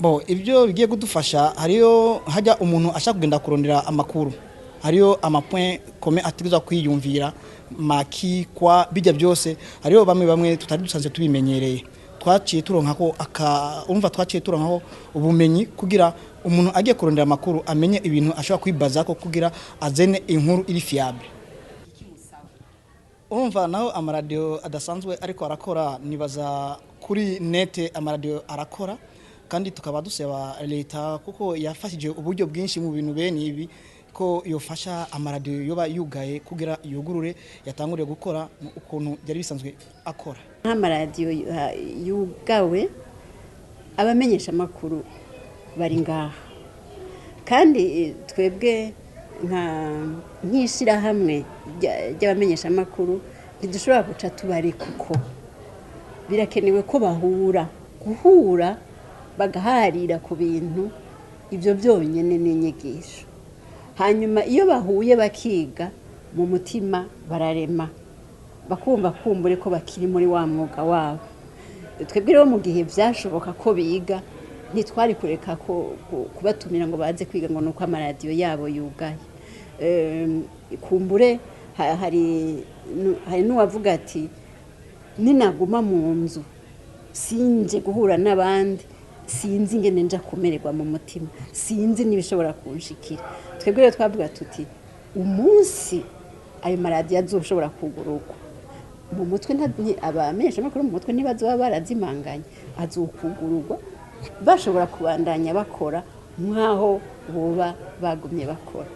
Bo ibyo bigiye kudufasha, hariyo hajya umuntu ashaka kugenda kurondera amakuru, hariyo ama points communs ategerezwa kwiyumvira maki kwa bijya byose. Hariyo bamwe bamwe tutari dusanzwe tubimenyereye, twaciye turonka ko aka urumva twaciye turonkaho ubumenyi kugira umuntu agiye kurondera amakuru amenye ibintu ashobora kwibaza ko kugira azene inkuru iri fiable. Urumva naho amaradiyo adasanzwe ariko arakora, nibaza kuri net amaradiyo arakora, kandi tukaba dusaba leta, kuko yafashije uburyo bwinshi mu bintu bene ibi, ko yofasha amaradiyo yoba yugaye kugira yugurure, yatanguriye gukora ukuntu byari bisanzwe akora. Nk'amaradiyo yugawe, abamenyesha amakuru bari ngaha, kandi twebwe nk'ishyirahamwe ry'abamenyeshamakuru ntidushobora guca tubareka, kuko birakenewe ko bahura, guhura bagaharira ku bintu. Ibyo byonyine ni inyigisho. Hanyuma iyo bahuye bakiga, mu mutima bararema, bakumva kumbure ko bakiri muri wa mwuga wabo. Twebwe rero mu gihe byashoboka ko biga, ntitwari kureka kubatumira ngo baze kwiga ngo ni uko amaradiyo yabo yugaye. Kumbure hari n'uwavuga ati: "Ninaguma mu nzu sinje guhura n'abandi, sinzi ingene nja kumererwa mu mutima, sinzi n'ibishobora kunshikira." Twebwe rero twavuga tuti: umunsi ayo maradiyo azoshobora kugururwa, mu mutwe abamenyeshamakuru mu mutwe ntibazoba barazimanganye, azokugururwa bashobora kubandanya bakora nk'aho boba bagumye bakora.